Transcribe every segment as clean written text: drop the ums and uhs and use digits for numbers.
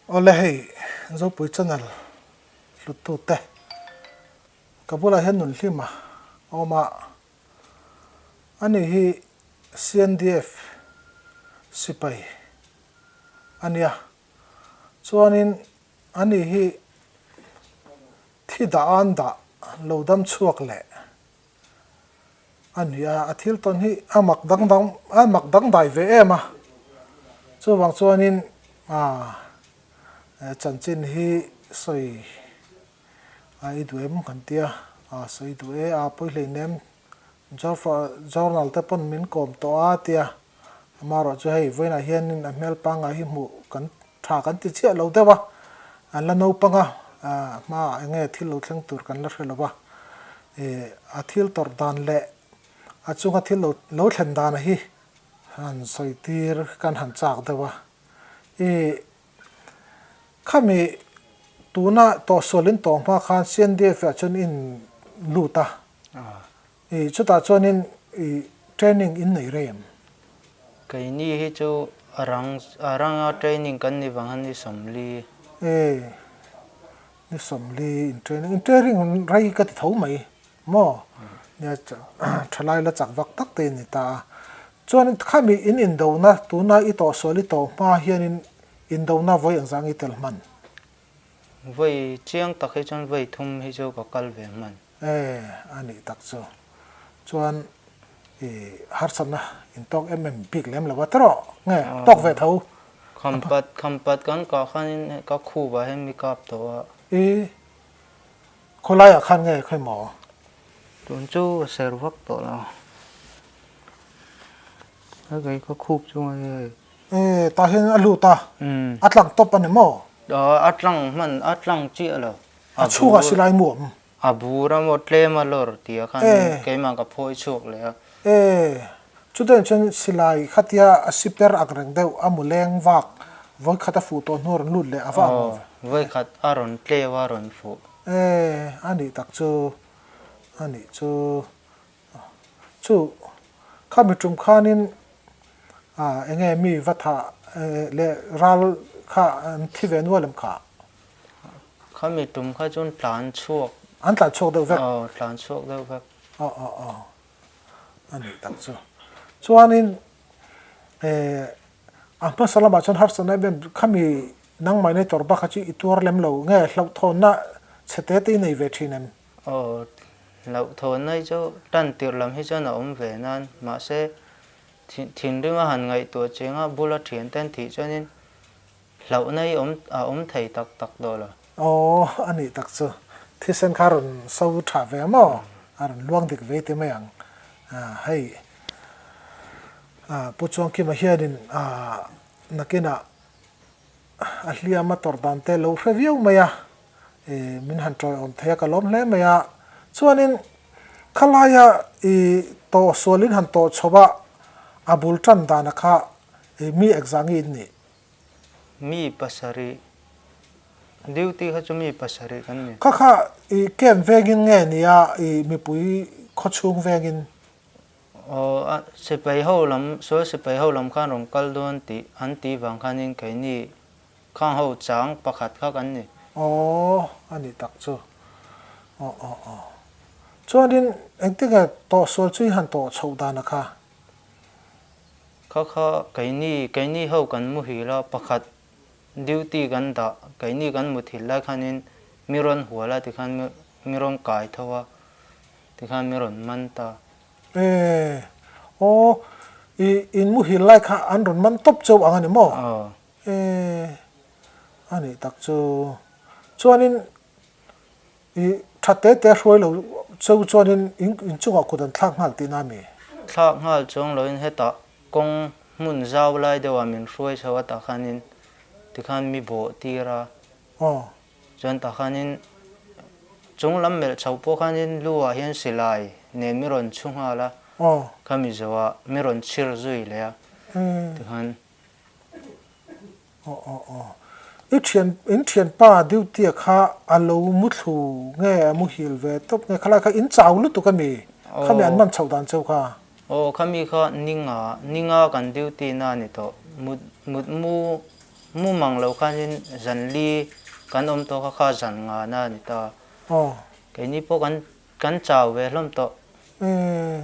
Awle hei Zopui channel hluttute ka bulah hian Nunhlima a awm a, ani hi CNDF sipai a nia, chuanin ani hi thi dah an dah lo dam chhuak leh a ni a, a thil tawn hi a mak dang dang a mak dang dai ve em a, chuvang chuanin ah chanchin hi sawi a i duh em kan tia, a sawi duh e a pawi hleinem journal te pawn min kawm tawh a tia, amaherawh chu hei vawiinah hianin a hmel pangngai hi hmuh kan tha kan ti chiah lo deuh a, an la naupang a, hmaah eng nge thil lo thleng tur kan la hre lo va, ih a thil tawrh dan leh a chunga thil lo lo thlen dan hi han sawi tir kan han chak deuh a, ih khami tuna tawhsual in tawh hma khan CNDF ah chuan in lut a. I chutah chuanin i training in nei rei em? Keini hi chu a rang a ranga training kan ni vang a ni 40. E, ni 40 in training, in training rei ka ti tho mai maw? Nia thalai la chak vak tak te in ni ta a. Chuanin khami in indona tuna i tawhsual i tawh hma hianin indona vawi engzang i tel hman? Vawi chiang tak hi chuan vawi thum hi chu ka kal ve hman. E, a nih tak chu. Chuan i harsatna in tawk em em bik lem lo a tawrh nge tawk ve tho. Khampat khampat kan kah khanin ka khup ah hian mi kap tawh a. I khawlai ah khan nge khawi maw? Tun chu a ser vak tawh lo. Hei ka khup chu hei. E, tah hian a lut a, a tlang tawp a ni maw? A tlang hman a tlang chiah lo. A chhungah silai mu awm. A bur a maw tlem a lawr tih ah khan keimah ka phawi chhuak leh a. E, chutah chuan silai khatia a siper ang reng deuh a mu leng vak vawi khat a fuh tawh hnu a rawn lut leh a va ang ve. Aw, vawi khat a rawn tleu a rawn fuh. E, a nih tak chu, a nih chu. Chu khami tum khanin eng nge mi va thah leh ral kha an thi ve nual em kha? Khami tum kha chuan tlan chhuak. An tlan chhuak deuh vek? Aw, tlan chhuak deuh vek. Aw aw aw, a nih tak chu. Chuanin a hmasa lamah chuan harsatna em em khami nangmah in ei tawrh bak kha chu i tuar lem lo nge hlauhthawnna chhe te te i nei ve thin em? Aw, hlauhthawnna hi chu tan tirh lam hi chuan a awm ve nan, mahse thinrim a han ngaihtuah cheng a, bula thian te an thih chuanin hlauhna hi awm a awm thei tak tak tawh lo. Aw, a nih tak chu. Thisen kha a rawn so tha ve maw? A rawn luang dik ve ti mai ang. Hei, Pu Chuangkima hianin nakinah a hliam a tawrh dan te lo hre viau mai a. I min han tawiawm thei a ka lawm hle mai a, chuanin khalaia i tawh sualin han tawh chho a, a bul tan dana kha i mi ekzangi in nih? Mi pasarih, duty kha chu mi pasarih kan ni. Kha kha i camp vengin nge nia i mipui khawchhung vengin? Aw a sipai ho lam, sual sipai ho lam khan rawn kal dawn tih an tih vang khanin keini Khang ho chang pakhat kha kan ni. Aw, a nih tak chu. Aw aw aw. Chuanin engtinge tawhsual chu i han tawh chhoh dan a kha? Kha kha keini, keini ho kan muhil a, pakhat duty kan dah, keini kan muthil lai khanin mi rawn hual a tikhan mi mi rawn kai tho a, tikhan mi rawn man ta. E, aw, i in muhil lai kha an rawn man tawp chauh ang a ni maw? Aw. E, a nih tak chu. Chuanin i tha te te hruai lo cheu chuanin in inchungah kut an thlak nghal tihna a mi? Thlak nghal chuang loin hetah kawng hmun zau lai deuhah min hruai chho a tah khanin tikhan mi bawh tir a. Aw. Chuan tah khanin chung lam melh chhoh pawh khanin lu ah hian silai nen mi rawn chhu nghal a. Aw. Khami zawhah mi rawn chhir zui leh a tikhan. Aw aw aw. I thian in thianpa duty a kha a lo muthlu nge a muhil ve tawp nge khalai kha in chau lutuk a mi? Khami an man chhoh dan cheu kha. Aw khami kha ninga ninga kan duty na a ni tawh. Mut mut mu Mu mang lo khanin zan li kan awm tawh kha kha zan ngana a ni ta. Keini pawh kan kan chau ve hlawm tawh. Umm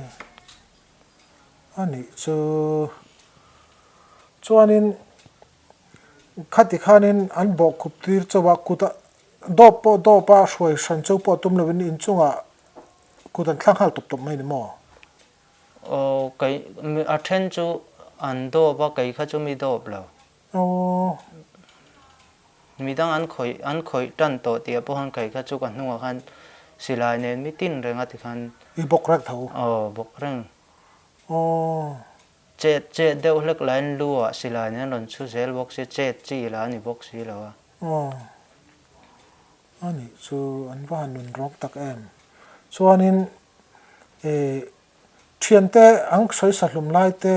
a nih chu. Chuanin khati khanin an bawhkhup tir chauh a kut a dawp pawh dawp a hruai hran chauh pawh tum lovin inchungah kut an thlang nghal tawp tawp mai ni maw? Aw kei a then chu an dawp a kei kha chu mi dawp lo. Aw. Midang an khawih an khawih tan tawh tih ah pawh khan kei kha chu ka hnungah khan silai nen mi tin reng a ti khan. I bawk reng tho. Aw bawk reng. Aw. Chet chet deuh hlek laiin lu ah silai nen an rawn chhu zel bawk si chet chi lah a ni bawk si lo a. Aw. A nih chu an va han nun rawng tak em. Chuanin eh Thiante ang sawi sahlum lai te,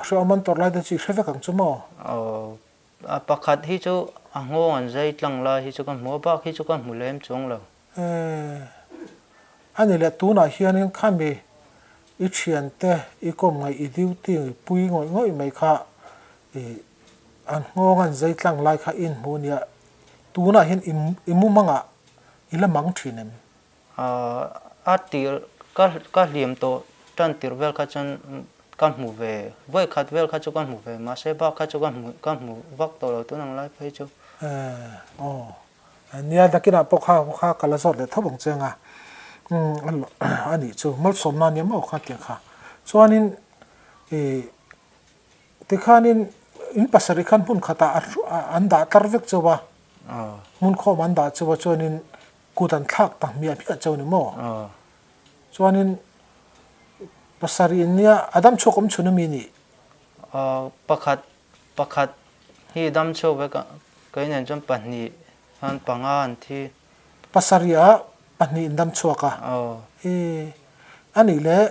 hrehawm an tawrh lai te chu i hre vek ang chu maw? Aw, a pakhat hi chu a nghawng an zai tlang lai hi chu ka hmu a, bak hi chu ka hmu lem chuang lo. Eh, a ni leh tunah hianin khami i thiante i kawm ngaih i duty pui ngawih ngawih mai kha i an nghawng an zai tlang lai kha i inhmu nia, tunah hian i mumangah i la mang thin em? A tir ka ka hliam tawh tan tir vel kha chuan ka hmu ve vawi khat vel kha chu ka hmu ve mahse bak kha chu ka hmu ka hmu vak tawh lo tun ang lai phei chu. Aw nia nakinah pawh kha kha ka la zawt leh tho ang che anga umm a nih chu malsawmna nia maw kha tiang kha chuanin ih tikhanin in pasarih khan hmun khatah an dah tlar vek chauh a hmun khawm an dah chauh a chuanin Kut an thlak ta hmiah hmiah chauh ni maw? Chuanin pasarih in nia a dam chhuak awm chhun ami nih? Pakhat pakhat hi dam chhuak vek a, kei nen chuan pahnih khan panga an thi. Pasarih ah pahnih in dam chhuak a? I anih leh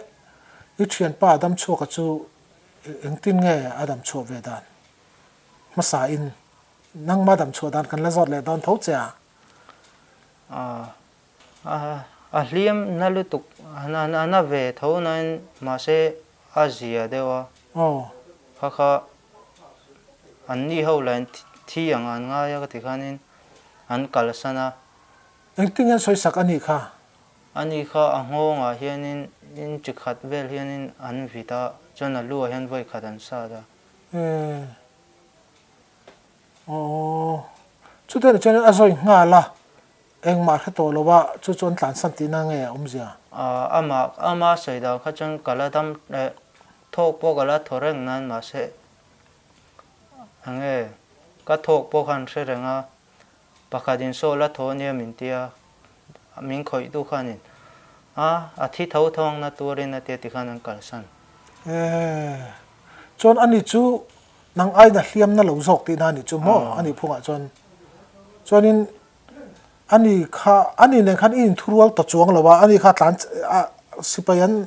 i thianpa a dam chhuak a chu engtin nge a dam chhuah ve dan? Hmasa in nangma dam chhuah dan kan la zawt leh dawn tho che a. A hliam na lutuk a na ve tho nain mahse a zia deuh a. Kha kha an ni ho lahin thi ang an ngai a ka ti khanin an kalsan a. Engtin nge an sawi sak a nih kha? A ni kha a nghawngah hianin in chi khat vel hianin an vit a, chuan a lu ah hian vawi khat an sat a. Aww, chutah ni chuan a zawi nghal a, engmah hre tawh lo a, chu chu an tlansan tihna nge a awmzia? Amah, ama sawi dan kha chuan ka la dam eh, thawk pawh ka la thaw reng nan mahse enge ka thawk pawh khan hre reng a, Pakhat in saw la thaw nia min tia, min khawih tu khanin a, a thi tho tho ang na tuarin a tia tikhan an kalsan. E, chuan ani chu nang aina hliam na lo zawk tihna a nih chu maw? Ani phungah chuan. Chuanin ani kha, ani nen khan i inthurual ta chuang lo a, ani kha tlan a sipai an,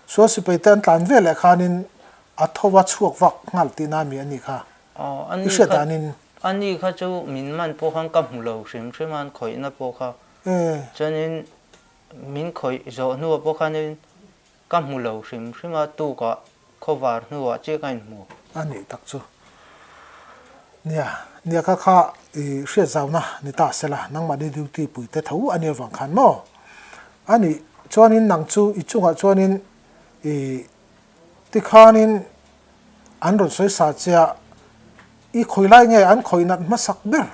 sual sipai te an tlan veleh khanin a tho a chhuak vak nghal tihna a mi ani kha. I hriat danin. Ani kha chu min man pawh khan ka hmu lo hrim hrim a, an khawihna pawh kha. Chuanin min khawih zawh hnuah pawh khanin ka hmu lo hrim hrim a, tukah khawvar hnuah chiah ka inhmu. A nih tak chu. Nia, nia kha kha i hriat zauna ni ta sela, nangmahni duty puite tho a nih avang khan maw? A nih chuanin nang chu i chungah chuanin i tikhanin An rawn sawi sa che a, i khawi lai nge an khawih nat hmasak ber?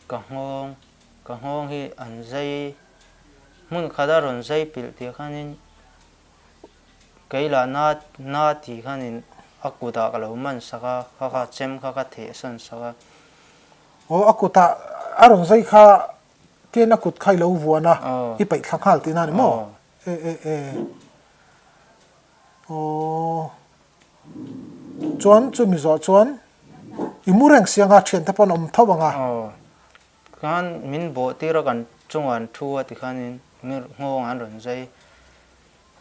Ka nghawng, ka nghawng hi an zai, hmun khat a rawn zai pilh tih khanin kei lah na na tih khanin a kutah ka lo man sak a, kha kha chem kha ka theh sawn sak a. Aw, a kutah a rawn zai kha tian a kut kha i lo vuan a, i paih thla nghal tihna a ni maw? E e e. Aww. Chuan chumi zawh chuan i mu reng si anga thiante pawh an awm tho ang a. Aww. Khan min bawh tir a kan chungah an thu a tikhanin mi nghawng an rawn zai.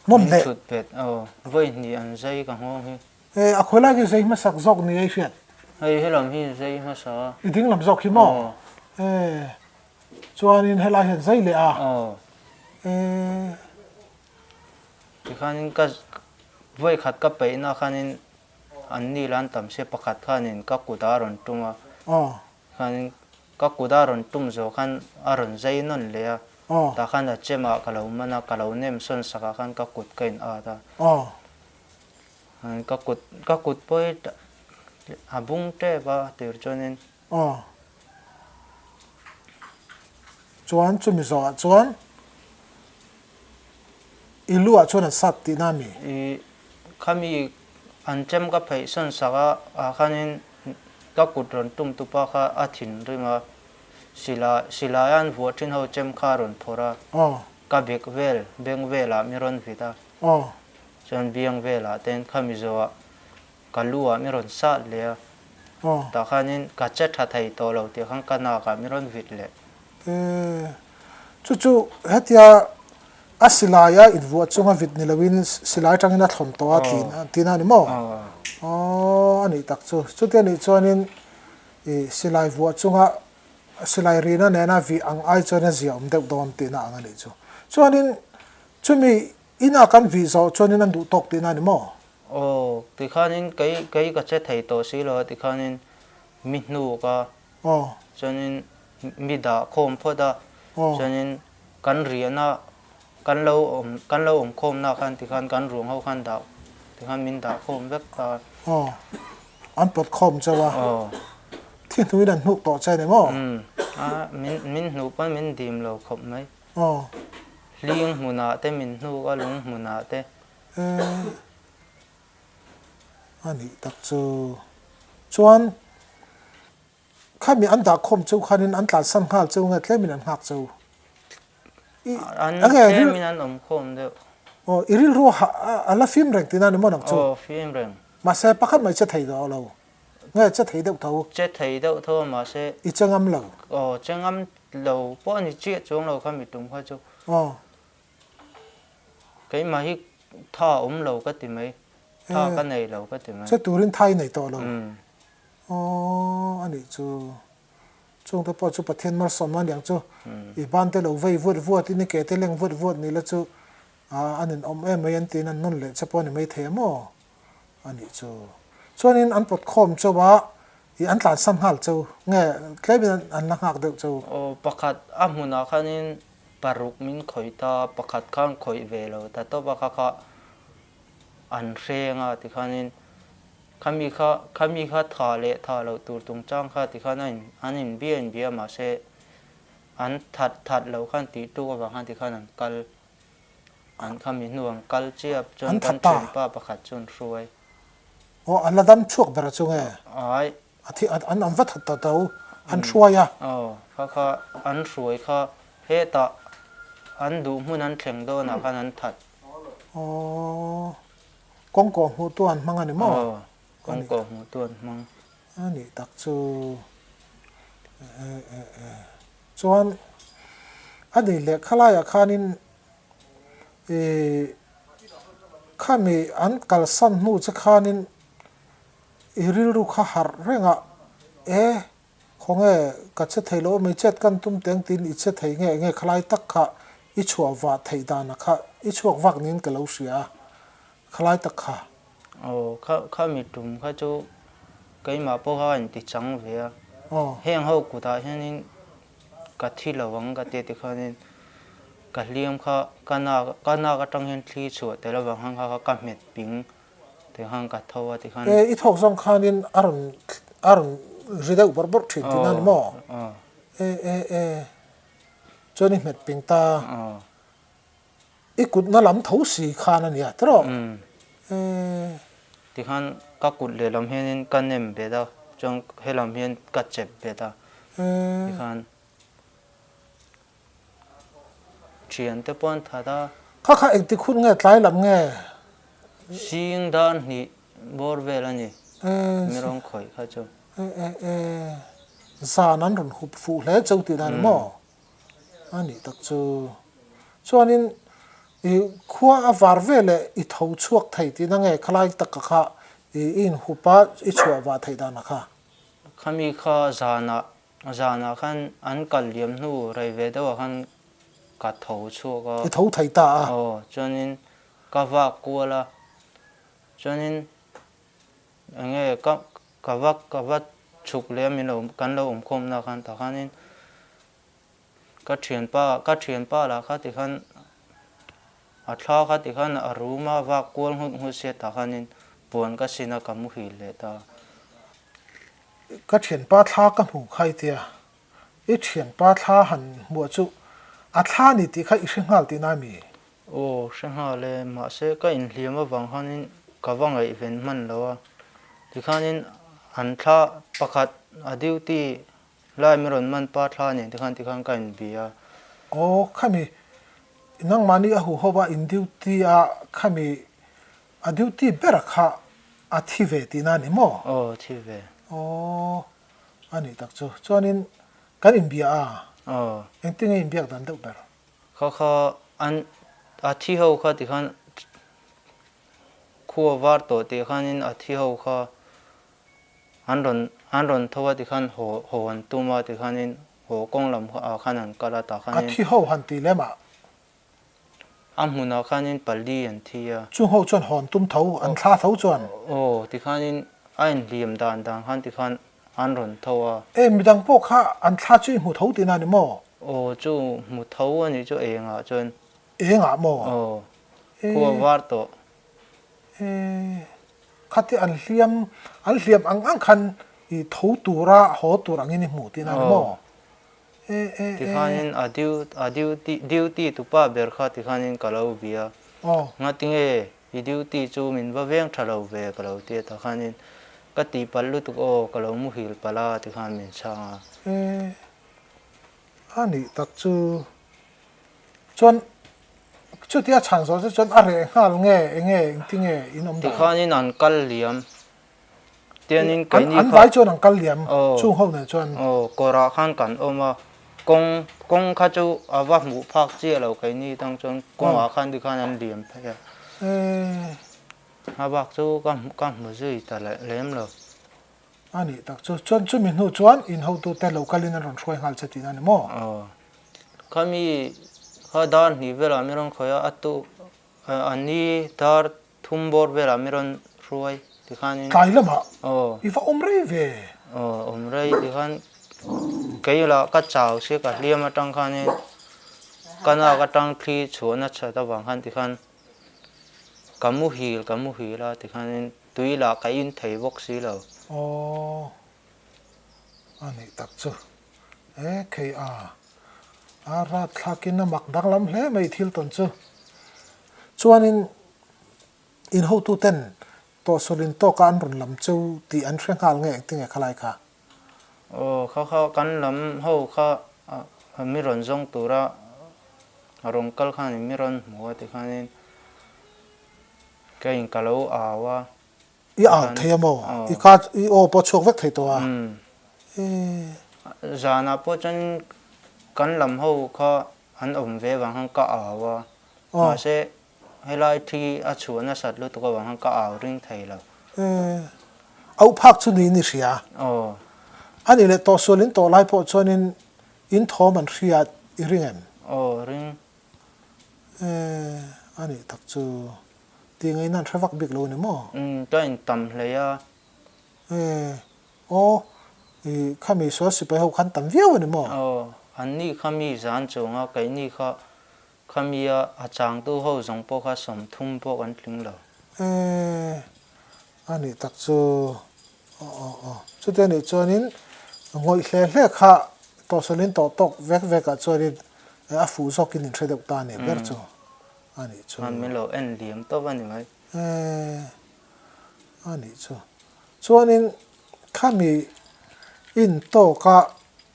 Hmun leh. Min thut bet aw. Vawi hnih an zai ka nghawng hi. E a khawi lai hi zai hmasak zawk ni a i hriat? Hei helam hi zai hmasa a. I ding lam zawk hi maw? Aw. E chuanin helai hian zai leh a. Aw. E. Tikhanin ka vawikhat ka peihna khanin an ni lan tam sia pakhat khanin ka kut a rawn tum a. Khanin ka kut a rawn tum zawh khan a rawn zai nawn leh a. Tah khan a chem ah ka lo man a, ka lo nem sawn sak ah khan ka kut ka in at a. Ka kut ka kut pawh hi a bung tep a tir chuanin. Chuan chumi zawhah chuan i lu ah chuan an sat tihna a mi? I khami an chem ka pheih sawn sak a, ah khanin ka kut rawn tum tupa kha a thinrim a, silai silai a an vuah thin ho chem kha a rawn phawrh a, ka bek vel beng velah mi rawn vit a, chuan biang velah ten khami zawhah Ka lu ah mi rawn sat leh a, tah khanin ka che tha thei tawh lo tih khan ka nak ah mi rawn vit leh. E, chu chu hetia a silai a invuah chunga vit ni loin silai atangin a thlawn tawh a tihna a ni maw? Aw, a nih tak chu. Chutia nih chuanin i silai vuah chunga silai rina nena vih ang ai chuan a zia awm deuh dawn tihna ang a nih chu. Chuanin chumi inah kan vih zawh chuanin an duh tawk tihna a ni maw? Aw, tikhanin kei kei ka che thei tawh si lo a, tikhanin mi hnuk a, chuanin mi dah khawm phawt a, chuanin kan riahna kan lo awm kan lo awm khawmna khan tikhan kan ruang ho khan dah tikhan min dah khawm vek ta a. Aw, an pawt khawm chauh a, thi hnuin an hnuk tawh che ni maw? Umm, a min min hnuh pawn min dim lo khawp mai. Aw. Hling hmunah te min hnuk a, lung hmunah te. A nih tak chu. Chuan khami an dah khawm cheu khanin an tlansan nghal cheu nge tlemin an nghak cheu? I An enge ril tlemin an awm khawm deuh. Aw i rilru a la fim reng tihna ni maw nang chu? Aw fim reng. Mahse pakhat mai che thei tawh lo. Nge che thei deuh tho? Che thei deuh tho a mahse. I che ngam lo? Aw che ngam lo pawh a ni chiah chuang lo khami tum kha chu. Aw. Keimah hi tha awm lo ka ti mai, tha ka nei lo ka ti mai. Che turin tha i nei tawh lo. Aw a nih chu. Chungte pawh chu Pathian malsawmna aniang chu. I ban te lo vei vuat vuat in i ke te leng vuat vuat ni la chu a nin awm em mai an tiin an nawn leh che pawh a ni mai thei a maw? A nih chu. Chuanin an pawt khawm chauh a, i an tlansan nghal cheu. Nge tlemin an la nghak deuh cheu. Aw pakhat a hmunah khanin paruk min khawih ta, pakhat khan khawih ve lo ta tawp a kha kha an hreng a tikhanin khami kha khami kha tha leh tha loh tur chungchang kha tikhan a in an inbia inbia mahse an that that loh khan tih tuk avang khan tikhan an kal An khami hnu an kal chiap chuan kan thianpa pakhat chu an hruai. Aw a la dam chhuak ber a chu nge? Ai. A thi an an va that ta to an hruai a. Aw kha kha an hruai kha hetah an duh hmun an thleng dawnah khan an that. Aw kawngkaw hmuhtu an hmang a ni maw? Aw kawngkaw hmuhtu an hmang. A nih tak chu Chuan a ni leh khalaiah khanin ih khami an kalsan hnu che khanin i rilru kha harh reng a, e khawnge ka che thei lo mai chet kan tum teng tiin i che thei nge nge khalai tak kha i chhuah vah theih dan a kha i chhuak vak niin ka lo hria a khalai tak kha. Aw kha khami tum kha chu keimah pawh kha ka inti chang ve a, heng ho kutah hianin ka thi lo ang ka ti tikhanin ka hliam kha ka nak ka nak atang hian thli chhuah tel avang khan kha ka hmet ping tikhan ka tho a tikhan. E i thawk zawng khanin a rawn a rawn ri deuh bawrh bawrh thin tihna ni maw? E e e chuan i hmet ping ta. I kutna lam tho si khan a nia tiraw? Eee. Tikhan ka kut lehlam hianin ka nem bet a, chuan helam hian ka chep bet a. Tikhan thian te pawh an that a. Kha kha engtik hun nge tlai lam nge? Zing dar hnih bawr vel a ni, mi rawn khawih kha chu. E e zan an rawn hup fuh hle cheu tih dan maw? A nih tak chu. Chuanin i khua a var ve leh i tho chhuak thei tihna nge khalai tak ka kha i i inhup a i chhuah vah theih dan a kha? Khami kha zanah zanah khan an kal liam hnu rei ve deuhah khan ka tho chhuak a. I tho thei ta a. Aw, chuanin ka vak kual a, chuanin Enge ka ka va ka va chhuk leh a min lo kan lo awm khawm na khan tah khanin ka thianpa ka thianpa lah kha tikhan a thla kha tikhan a rum a vak kual nghut nghut sia tah khanin puan ka sin a ka muhil leh ta. Ka thianpa thla ka hmu kha i tia I thianpa thla han hmuah chu a thla ni tih kha i hre nghal tihna a mi? Aw, hre nghal e, mahse ka inhliam avang khanin ka va ngaihven hman lo a, tikhanin an thla pakhat a duty lai mi rawn man pa thla nen tikhan tikhan ka inbia. Aw, khami nangmahni a huho a in duty a khami a duty bera kha a thi ve tihna a ni maw? Aw, thi ve. Aw. A nih tak chu. Chuanin kan inbia a. Aw. Engtin nge inbiak dan deuh ber? Kha kha an a thi ho kha tikhan khua var tawh tih khanin a thi ho kha an rawn an rawn tho a tikhan haw haw an tum a tikhanin haw kawng lam ah khan an kal a tah khanin. A thi ho han tih lem ah. A hmunah khanin pali an thi a. Chung ho chuan hawn tum tho, an thla tho chuan. Aw, tikhanin a inhliam dan dan khan tikhan an rawn tho a. E, midang pawh kha an thla chu i hmu tho tihna a ni maw? Aw, chu hmu tho a nih chu engah chuan. Engah maw? Aw, khua var tawh. E, khatia an hliam, an hliam ang ang khan i tho tura haw tur angin i hmu tihna a ni maw? Tikhanin a a duty duty tupa ber kha tikhanin ka lo bia. Ngatinge i duty chu min va veng tha lo ve ka lo ti a takhanin ka tihpalh lutuk aw ka lo muhil palh a tikhan min chhang a. E a nih tak chu chuan chutia chhan zawh chu chuan a reh nghal nge enge engtinge in awm dan? Tikhanin an kal liam. Tianin keini kha. An vai chuan an kal liam chung ho nen chuan. Aw, kawrah khan kan awm a, kawng kawng kha chu a va hmuh phak chiah lo keini tang chuan kawngah khan tikhan an liam phei a. A bak chu ka ka hmu zui ta lem lo. A nih tak chu, chuan chumi hnu chuan in hotute lo kalin an rawn hruai nghal che tihna a ni maw? Aw, khami kha dar hnih velah mi rawn khawih a, a tu a ni dar Thum bawr velah mi rawn hruai tikhanin. Tlai lamah i va awm rei ve. Aw awm rei tikhan kei lah ka chau sia ka hliam atang khanin ka nak atang thli chhuahna that avang khan tikhan ka muhil ka muhil a tikhanin tui lah ka in thei bawk si lo. Aw a nih tak chu e khei a a rat thlakin a mak danglam hle mai thil tawn chu. Chuanin in hotuten tawhsual in tawka an rawn lam cheu tih an hre nghal nge engtinge khalai kha? Aw kha kha kan lam ho kha mi rawn zawng tura a rawn kal khanin mi rawn hmu a tikhanin ka in ka lo au a. I au thei a maw? I ka i aw pawh chhuak vek thei tawh a? Zanah pawh chuan kan lam ho kha An awm ve avang khan ka au a, mahse helai thi a chhuah nasat lutuk avang khan ka au ring thei lo. Auh phak chu niin i hria. Aw. A nih leh tawhsual in tawh lai pawh chuanin in thawm an hria i ring em? Aw, ring. A nih tak chu tih ngaihna an hre vak bik lo a ni maw? Umm, ka intam hlei a. Aw, i khami sual sipai ho khan tam viau a ni maw? Aw, an ni kha mi zan chunga keini kha khami a a changtu ho zawng pawh kha 30 pawh kan tling lo. E, a nih tak chu, aw aw aw, chuti a nih chuanin ngawih hle hle kha tawhsawlin tawh tawk vek vekah chuanin a fuh zawkin in hre deuh ta a ni ber chu a nih chu. An min lo en liam tawp a ni mai. E, a nih chu. Chuanin khami in tawka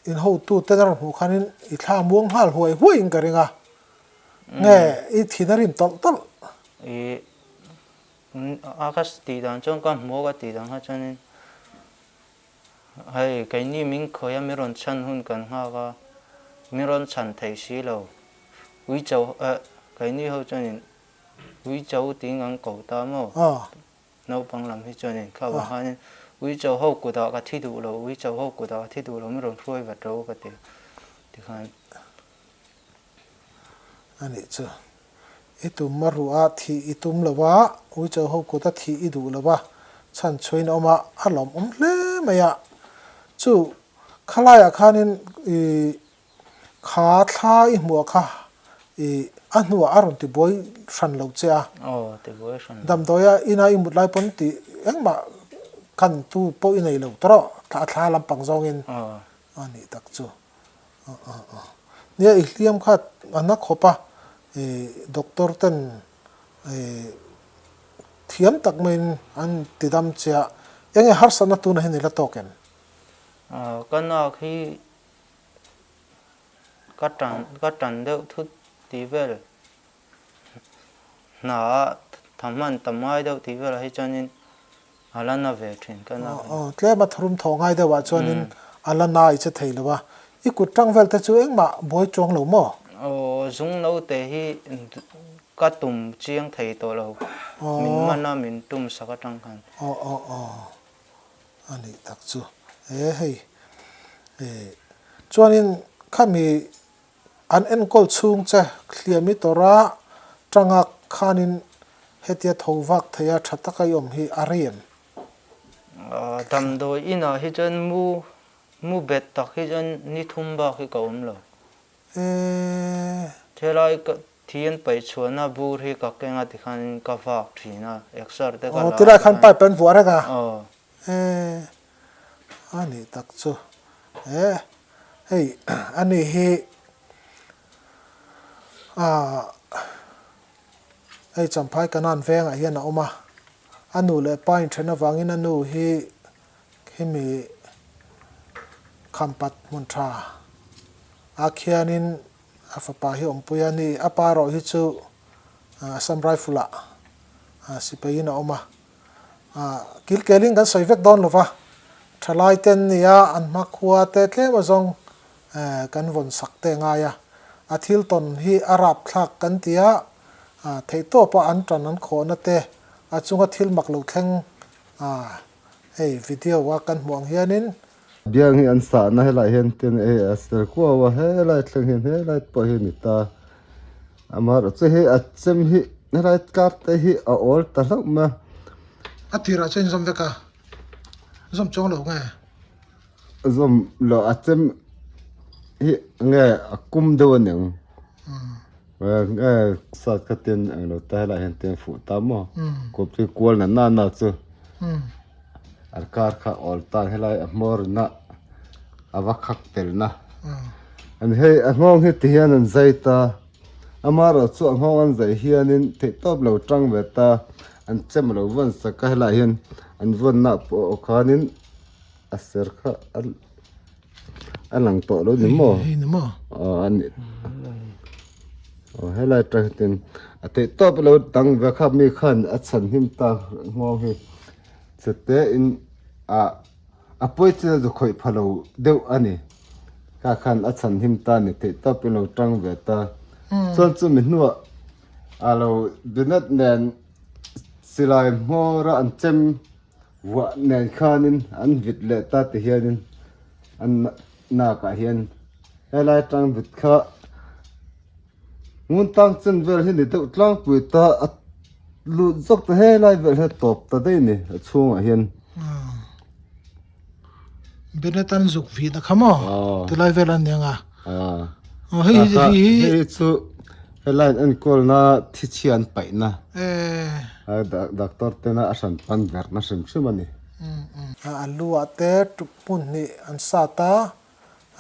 in hotute a rawn hmuh khanin i thla muang nghal huai huaiin ka ring a, nge i thin a rim tawlh tawlh? I a ka tih dan chuan ka hmu a ka tih dan kha chuanin hei keini min khawih a mi rawn chhan hun kan nghak a, mi rawn chhan thei si lo uicho eh keini ho chuanin uicho tiin kan ko ta maw? Naupang lam hi chuanin kha vang khanin Uicho ho kutah ka thi duh lo, Uicho ho kutah ka thi duh lo, min rawn hruai vat ro ka ti tikhan. A nih chu. I tum a ruh a, thih i tum lo a, Uicho ho kuta thih i duh lo a, chhan chhuain a awm a, a lawmawm hle mai a. Chu khalaiah khanin i kha thla i hmuh kha i a hnuah a rawn tibuai hran lo che a. Aw tibuai hran lo. Damdawia ina i mut lai pawn tih engmah kan tu pawh i nei lo tawh a thla lampang zawngin a nih tak chu. Nia i hliam kha a na khawp a, i doctor ten i thiam tak maiin an ti dam che a, eng nge harsatna tuna hian i la tawk em? Ka nak hi ka tan ka tan deuh thut tih vel hna a tha hman ta mai deuh tih velah hi chuanin A la na ve thin ka na ve. Aw, tlem a tharum thawh ngai deuh ah chuanin a la na i che thei lo a. I kut tang vel te chu engmah buai chuang lo maw? Aw, zung naute hi ka tum chiang thei tawh lo. Min man a, min tum sak atang khan. Aw, aw, aw. A nih tak chu. E hei, e chuanin khami An enkawl chhung che hliam i tawrh a, tanga khanin hetia tho vak thei a tha taka i awm hi a rei em? Damdawi inah hi chuan mu mu bet tak hi chuan ni thum bak hi ka awm lo. Eee. Helai ka thi an paih chhuahna bur hi ka keng a tikhanin ka vak thin a, exer te ka Aw, la a tilai khan tikhan. pipe an vuah reng a? Aw. Eee. A nih tak chu. Eee. Hei ani hi aah hei Champhai Kanan vengah hian a awm a, a nu leh pa inthen avangin a nu hi khimi khampat hmun tha ah khianin a fapa hi awmpui a ni. A pa erawh hi chu Assam Rifle ah sipaiin a awm a. Kilkelin kan sawi vek dawn lova, thalai ten nia an hmakhua te tlem azawng kan vawn sak te ngai a, a thil tawn hi a rapthlak kan ti a, theihtawpa an tan an khawhna te a chunga thil mak lo thleng hei video a kan hmuh ang hianin. Biang hi an sahna helai hian ten hei a ser kuau a, helai thleng hian helai pawh hi a ni ta. Amaherawhchu hei a chem hi helai kar te hi a awl ta hlauh mai a. A tirah chuan zawm vek a, zawm chuang lo nge? Zawm lo, a chem hi nge a kum deuh a niang. Nge sat kha ten ang lo ta helai hian ten fuh ta maw? Kawp chu kual na na na chu a kar kha awl ta helai a hmawr na a va khak tel na. An hei a nghawng hi ti hian an zai ta amaherawh chu a nghawng an zai hianin theihtawp lo tang ve ta an chem lo vawn sak a helaiah hian an vawnna pawh khanin a ser kha a lang tawh lo ni maw aw a ni aw helai atang hian a theihtawp lo tang ve kha mi khan a chhan him ta nghawng hi chete in ah. A pawi chu a khawih pha lo deuh a ni. Kha khan a chhan him ta ni theih tawp in lo tang ve ta. Chuan chumi hnuah a lo Binet nen silai hmawr a an chem vuah nen khanin an vit leh ta ti hianin an nakah hian helai tang vit kha Ngun tang chen vel hi ni deuh tlangpui ta a lut zawk ta helai vel hi a tawp ta daih a ni a chhungah hian. Benetton zuk vih na kha maw tilai vel an ni ang a. Hei hi hei chu helai an enkawlna thi chhia an paihna doctor tena a hran pan verhna hrim hrim a ni. A lu ah te hmun hnih an sat a,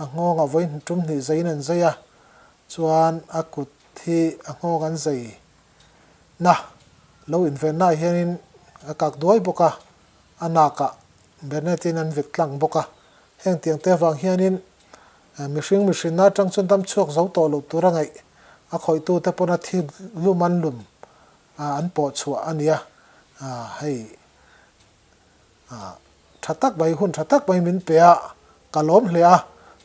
a nghawng a vawi tum hnih zeiin an zai a. Chuan a kut hi a nghawng an zai na lo invenna ah hianin a kak duai bawk a, a nakah Bernett in an vit tlang bawk a. Heng tiang te avang hianin mihring mihrinna atang chuan dam chhuak zo tawh loh tur a ngaih a khawihtu te pawn a thi lum an lum an pawh chhuah a nia hei. Tha tak mai, hun tha tak mai min pe a, ka lawm hle a.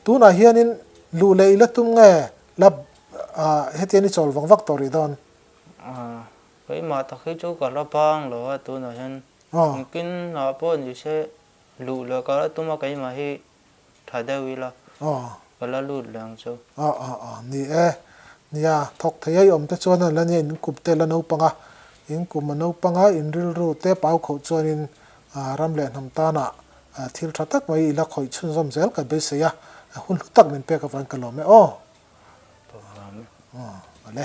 Tunah hianin luh leh i la tum nge la hetiang i chawl vang vak tawh rih dawn? Keimah tak hi chu ka la bang lo a, tunah hian engtin ah pawh ni se luh leh ka la tum a, keimah hi tha deuh ila ka la lut leh ang chu. Aw aw aw ni e, nia thawk thei a i awm te chuan a la nia in kum te la naupang a, in kum a naupang a in rilru te pau khauh chuanin ram leh hnam tana Thil tha tak mai i la khawih chhunzawm zel ka beisei a, hun hlu tak min pek avangin ka lawm e aw. Awle.